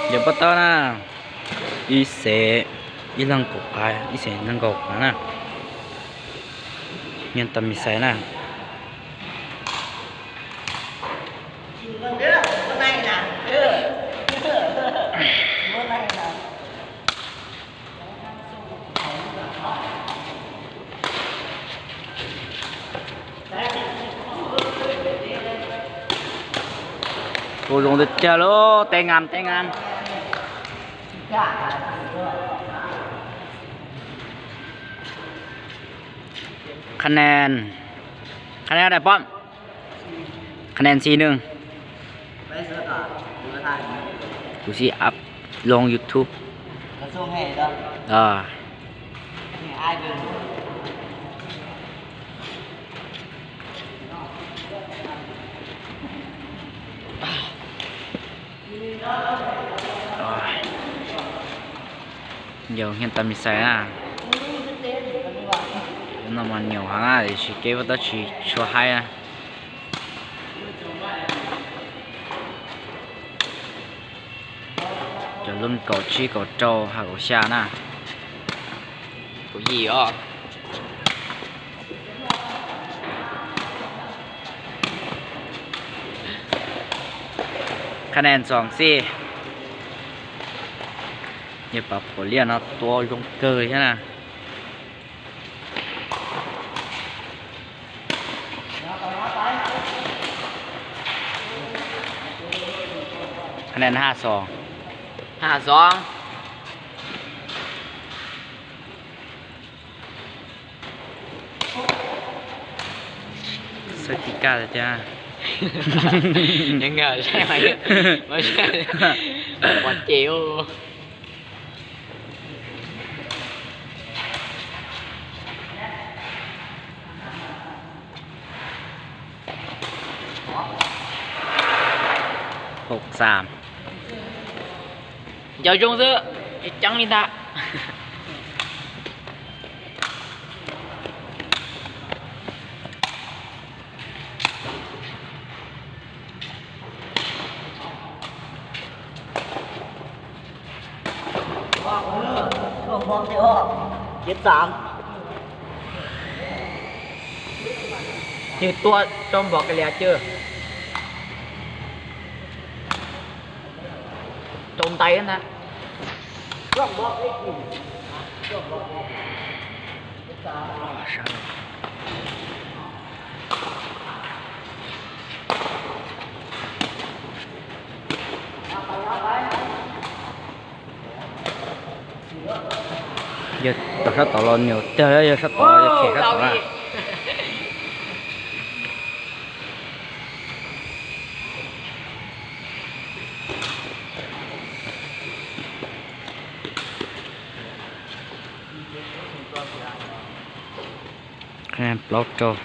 Yog pab tab na, ib xees ib leeg kaum qav, ib xees nees nkaum qav na. Nyiaj tau mis xais na. Tua zoo tiag tiag lauj, teb ngas teb ngas. Qhab nen, qhab nen daim pom, qhab nen xi nws. Kuv xij up loo YouTube. Yog nyiaj tau mis xais na. No mas nyuam heev na, tiam sis kev ua tab tsis tshua haib na. Cov lub kaum tsib kaum rau ha kaum xya na. Kaum yim os. Qhab nen txoom xij. Yog pab phuam liaj no tua zoo kawg thiab na. Qhab nen ha xoo, ha xoo. Xav ti kaj tiag. Pom ces. Kaum xya. Ncaws zoo xwb, tsis ceeb li ntag. Ces tua rau npom ka lias cwj rau ntais ntag. Yog tom sab tod los nyuam tiag, yog sab tod yog them sab tod na. Plaub rau.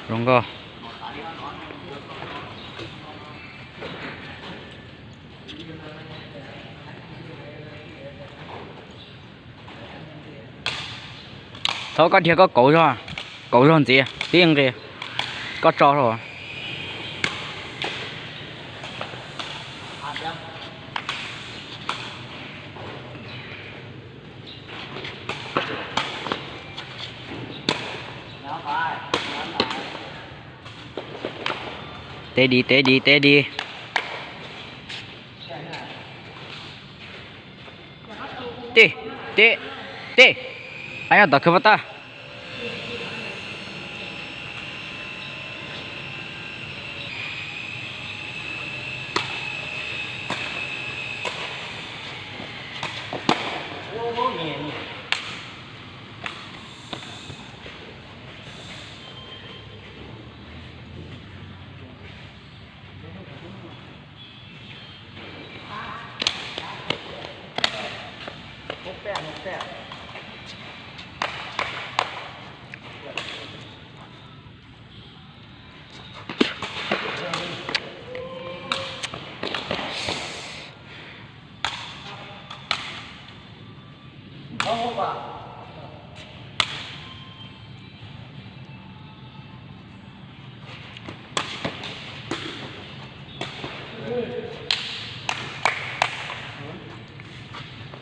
Zoo nkauj. Thaum koj dhia koj kauv zog, kauv zog ntxiv tib nqis, koj tso rau. Teb di, teb di, teb di. Teb, teb, teb. Ab, nyob tom khw pab tab.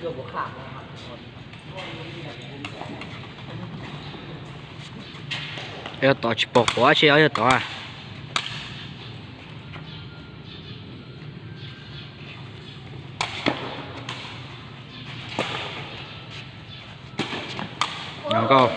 Yog tom tsis pom quav tsis yog tod. Nkauj.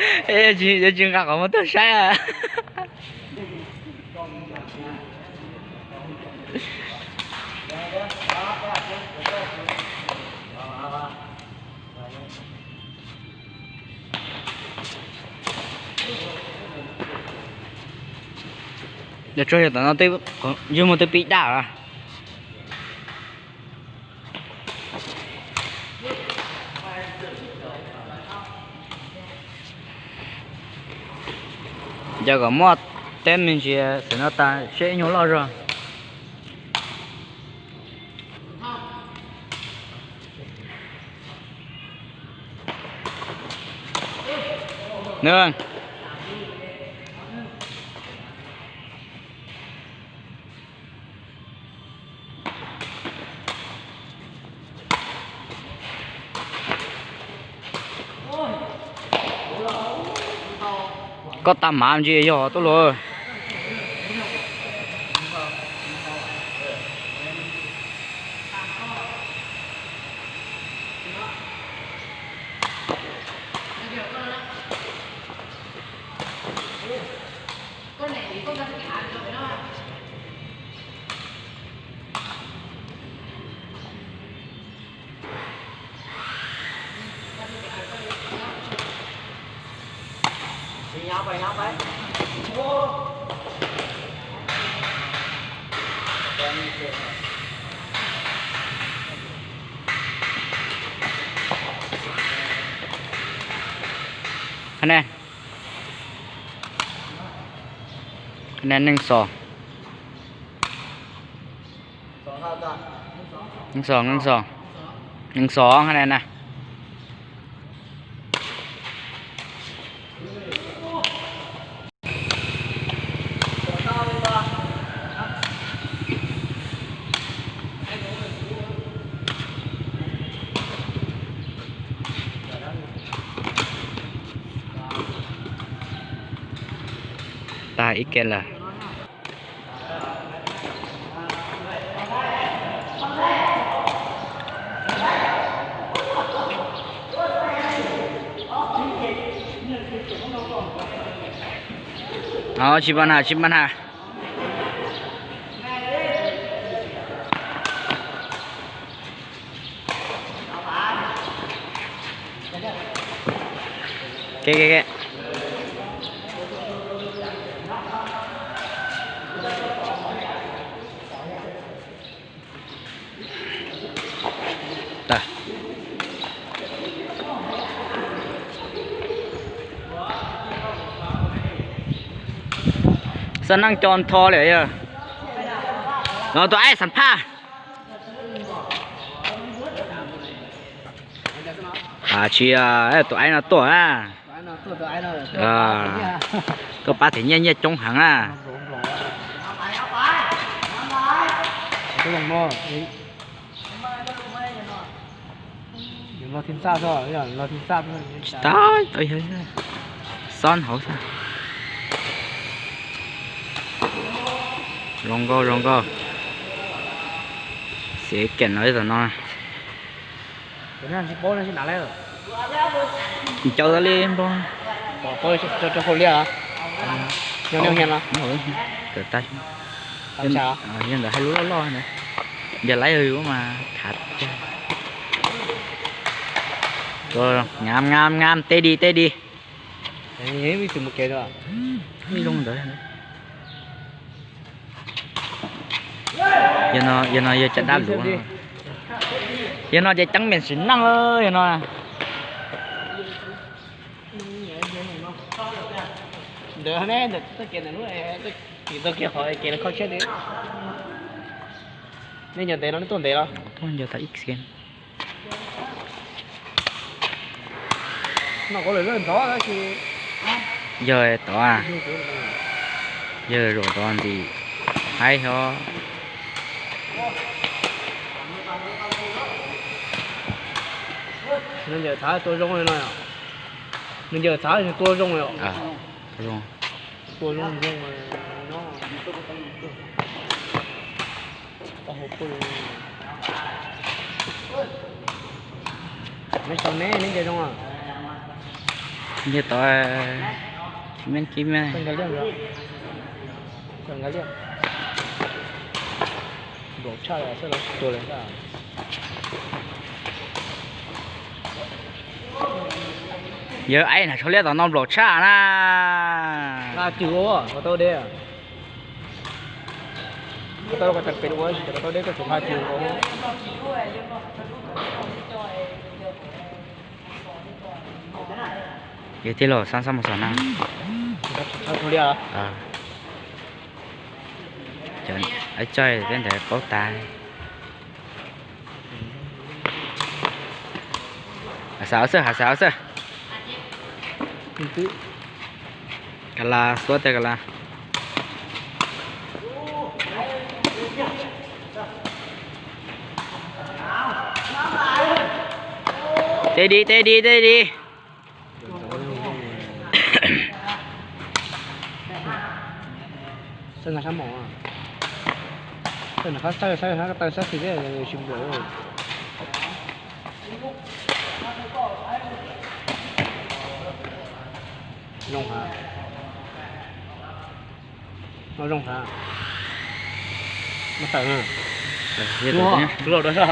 Yuav tsis nqa qhov muag tuaj saib. Yog tsuag yog tom no twb yug muag twb pib daj lawm. Yog kom muaj teb me ntsis xwm no tas seb ib nyuag loj zog. Nws Koj tag mav ntsis yog tuaj luag. Khab ne, khab ne neeg xos. Neeg xos, neeg xos. Neeg xos khab ne na. Tag ib ke lawm. Tsis npaj na, tsis npaj na. Xav neej co ntho li yog. No tus aib xam phaj. Tsis, tus aib no tuaj na. Tuaj pab them nyiaj, nyiaj coob heev na. Tsis tau, tau yog xob hauv xwb. Zoo nkauj, zoo nkauj. Xiv Keem no ib tam no. Ncaws tas li npog. Yog ntawd hais lub loj loj ntawd, yog laib yus mas khav tiag. Ngam ngam ngam, teb di teb di. Zoo ntawd. Yog no yog cov dab luv. Yog no ces teeb meem sim neej yog no. Ntawd ne, ntawm txoj kev ntawm lub, tau kiag qhov kev kho siab li. Nej nco ntev no, nej tuaj ntev los? Tuaj nco tau ib xees. Yog tod, yog zaum tod ntxim haib xyov. Nws ncaws txhav tua zoo li no. Nws ncaws txhav tua zoo li. Tua zoo zoo no. Neb sau neb, neb ncaws zoo. Ncaws tod, kib me kib me. Nplaum tshaj, tua lawm. Yawg aib na, tsho liab tom no nplaum tshaj na. Nqa cws ua, ua tau deb. Tau, tau deb, tau tau deb, tau tau deb. Yog tij laug Xab Xab Mus Xos na. Cov aib tsaig tej ntawd paub tas. Hav xav xwb, hav xav xwb. Ka las xuab tej ka las. Tej di, tej di, tej di. Saib nqa sab mom, saib nqa sab, saib nqa ko taw sab xis thiab tsis nplaum. Zoo hav. No zoo hav. No tawm na. Tub laus dua.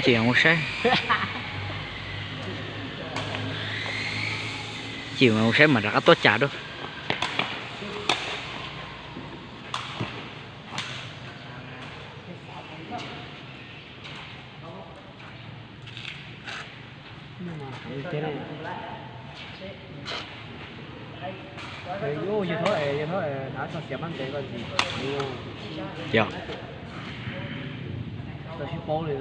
Ces mus saib. Ces mus saib mam rov qab tuaj cas dua. Yog, tsis paub li.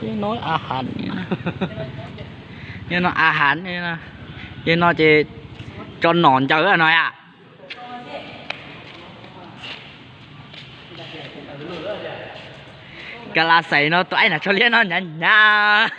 Yog no a has, yog no a has, yog no ces tso nom ncaws no yom. Ka las xais no tus aib na tsho liab no hnyav hnyav.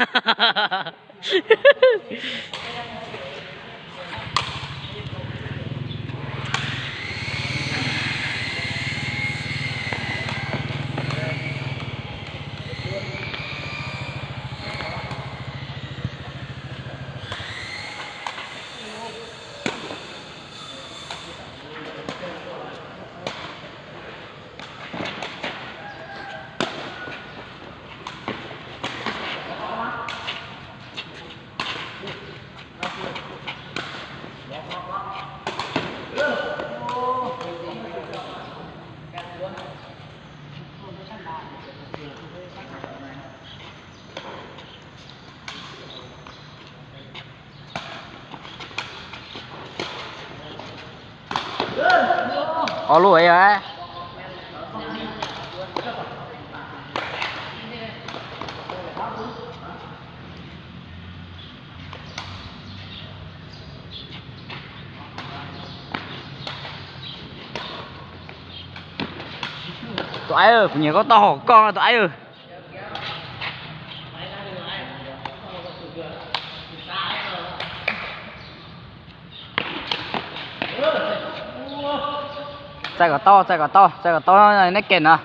Ob lub yog. Tus aib, kuv nyiam koj tau hom koj tus aib. Txaij kom tau, txaij kom tau, txaij kom tau neb kem no.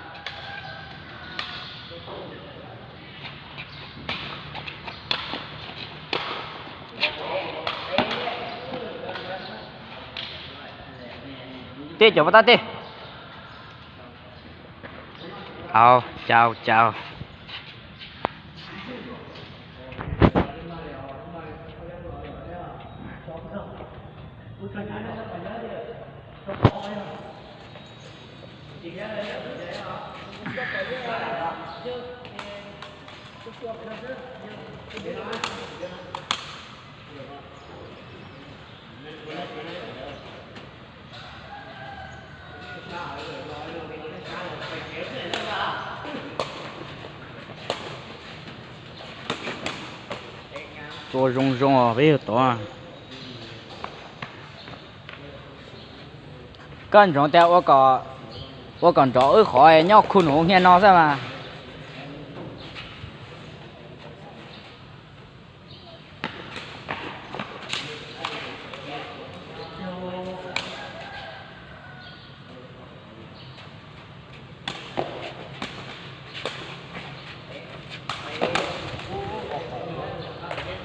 Tej cov pab tab tej. Au, cau, cau. Tua zoo zoo os peb yawg tod. Koj ntsoov tias ua kom nrov wb qhov nyob khu nus hnia no xwb mas.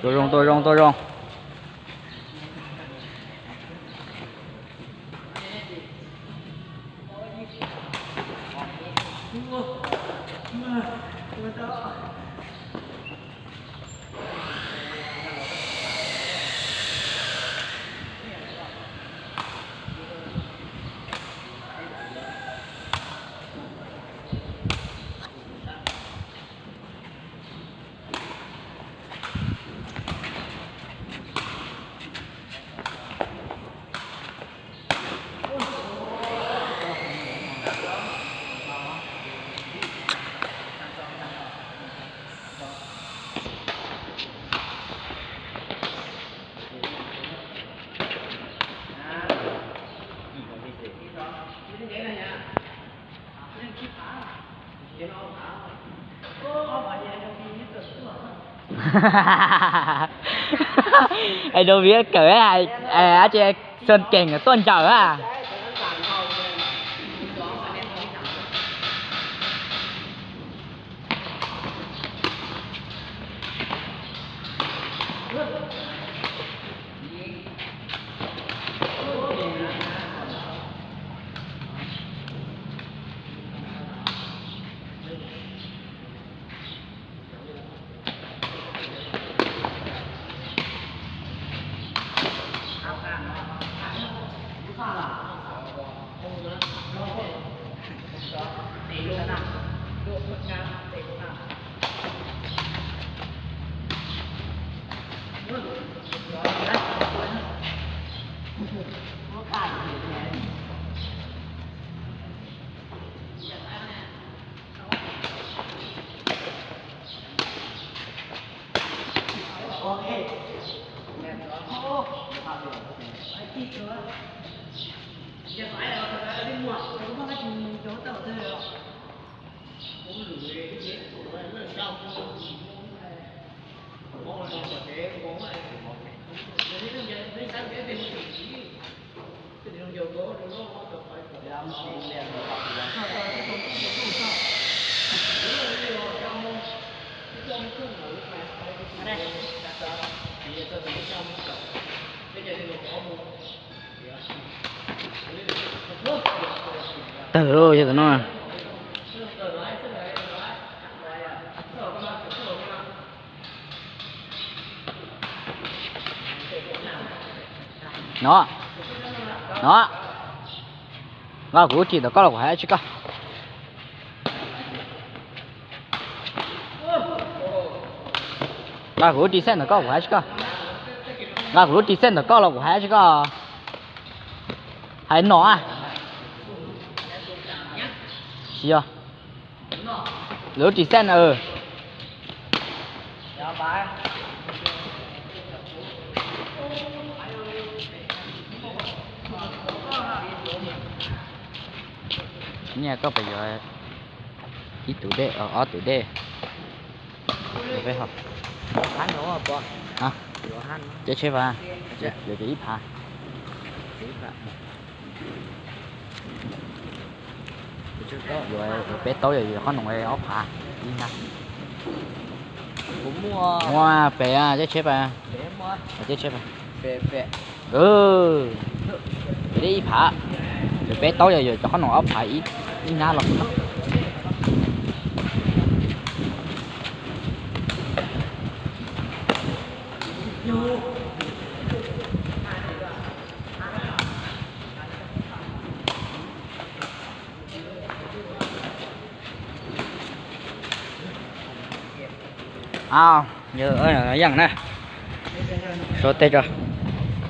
Tua zoo, tua zoo, tua zoo. Es rau viab kawm, ces Xuân Kiệt tuaj ncaws a. Tawg lauj, yog tam no. No, no, nqa kuv lub ris ntawm koj los kuv hais dab tsi koj. Nqa kuv lub ris xej ntawm koj kuv hais dab tsi koj. Nqa kuv lub ris xej ntawm koj los kuv hais dab tsi koj. Hais no a. Tsis yog. Lub ris xej na. Nyiaj koj puas yuav ib tug dej, ob tug dej? Peb ho. Ceb tsheb vas, yuav cov ib phav. Yuav peb taub, yuav qhob noom ob phav ib hnab. Muaj pem ceb tsheb pas, ceb tsheb pas. Pem ib phav, yuav peb taub, yuav cov qhob noom ob phav ib hnab los no. Au, yog yeej na. Suav teg tso.